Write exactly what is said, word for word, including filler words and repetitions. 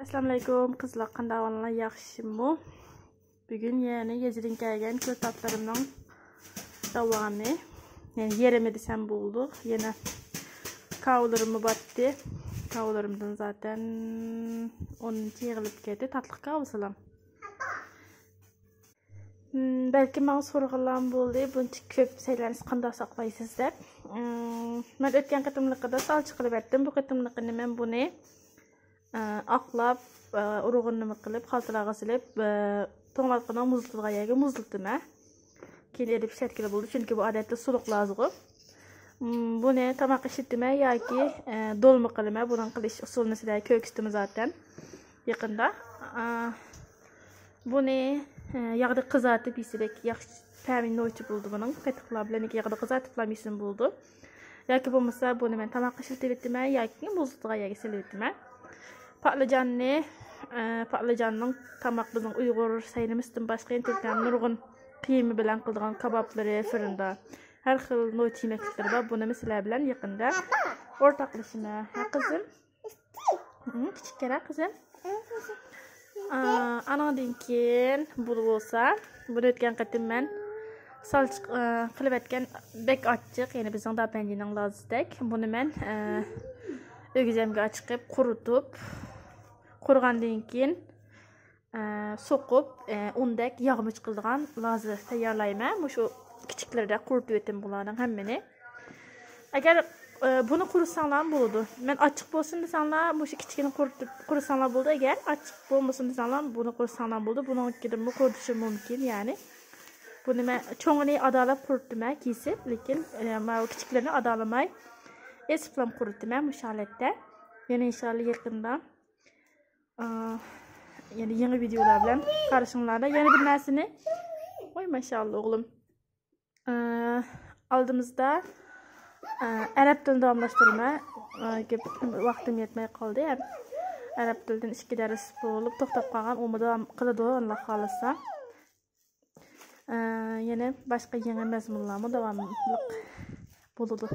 ئەسسالامۇئەلەيكۇم قىزلار، قانداق ئەھۋالىڭلار، ياخشىمۇ؟ بۈگۈن يەنە يېزىدىن كەلگەن كۆكتاتلىرىمنىڭ داۋامى. يەنى يېرىمى دېسەم بولىدۇ. يەنە كاۋىلىرىممۇ باتتى. كاۋىلىرىمدىن زاتەن ئون يىغىلىپ كەتتى. تاتلىق كاۋىسىلام. مم، بەلكى ماڭا سورىغانلارمۇ بولدى، بۇنچە كۆپ سەيلەنسە قانداق ساقلايسىز دەپ. مم، مەن ئۆتكەن قېتىملىقىدا سالچا قىلىۋەتتىم. بۇ قېتىملىقىنى مەن بۇنى، ئە، ئاقلاپ، ئە، ئۇرۇغۇن نېمە قىلىپ، خالتىلارغا سېلىپ، ئە، توڭلاتقۇنىڭ مۇزلىتىدىغان يەرگە مۇزلىتىمەن. كېيىن ئېلىپ ئىشلەتكىلى بولىدۇ، چۈنكى بۇ ئادەتتە سۇلۇق لازىغۇ. مم، بۇنى تاماق ئىشلىتىمەن ياكى، ئە، دولما قىلىمەن. بۇنىڭ قىلىش ئۇسۇلىنى سىلەرگە كۆرسىتىمەن زاتەن يېقىندا. ئە، بۇنى، ئە، ياغدا قىزارتىپ يېسە بەك ياخشى تەمى نوچى بولىدۇ بۇنىڭ. قېتىقلار بىلەن ياغدا قىزارتىپلا يېسىمۇ بولىدۇ. ياكى بولمىسا بۇنى مەن تاماققا ئىشلىتىۋېتىمەن ياكى مۇزلىتىدىغان يەرگە سېلىۋېتىمەن. پاقلىجاننى، ئە، پاقلىجاننىڭ تاماق بىزنىڭ ئۇيغۇر سەيلىمىسىدىن باشقا يەنە تۈركلەرنىڭ نۇرغۇن قىيما بىلەن قىلىدىغان كابابلىرى، فىرىندا ھەر خىل نوچى يېمەكلىكلىرى بار. بۇنىمۇ سىلەر بىلەن يېقىندا ئورتاقلىشىمەن. ھە، قىزىم؟ ھە، كىچىككەنە قىزىم. ئا، ئانىڭدىن كېيىن بۇ بولسا، بۇنى ئۆتكەن قېتىم مەن سالچىق، ئا، قىلىۋەتكەن، بەك ئاچچىق، يەنى بىزنىڭ داپەنجىنىڭ لازىسىدەك. بۇنى مەن، ئا، ئۆگزەمگە ئاچىقىپ، قۇرۇتۇپ، قۇرۇغاندىن كېيىن، ئا، سوقۇپ، ئا، ئۇندەك ياغمۇچ قىلىدىغان لازا تەييارلايمەن. مۇشۇ كىچىكلىرىدە قۇرۇتۇۋېتىم بۇلارنىڭ ھەممىنى. ئەگەر، ئە، بۇنى قۇرۇساڭلارمۇ بولىدۇ. مەن ئاچچىق بولسۇن دېسەڭلار، مۇشۇ كىچىكىنى قۇرۇتۇپ قۇرۇساڭلار بولىدۇ. ئەگەر ئاچچىق بولمىسۇن دېسەڭلار، بۇنى قۇرۇساڭلار بولىدۇ. بۇنىڭكىدىنمۇ قۇرۇتۇشى مۇمكىن، يەنى. بۇنى مەن چوڭىنى ئادالاپ قۇرۇتتۇم، كېسىپ، لېكىن، ئە، ماۋۇ كىچىكلىرىنى ئادالىماي، ئېسىپلام قۇرۇتتۇم مۇشۇ ھالەتتە. يەنە ئىنشاللا يېقىندا، ئە، يەنە يېڭى ۋىدېئولار بىلەن قارشىڭلاردا. يەنە بىر نەرسىنى، ۋاي ماشائاللا ئوغلۇم. ئە، ئالدىمىزدا، ئە، ئەرەب تىلىنى داۋاملاشتۇرىمەن. ئە، كۆپ ۋاقتىم يەتمەي قالدى. ئەرەب تىلىدىن ئىككى دەرس بولۇپ توختاپ قالغان، ئۇمۇ داۋام قىلىدۇ، ئاللا خالىسا. ئە، يەنە باشقا يېڭى مەزمۇنلارمۇ داۋاملىق بولىدۇ.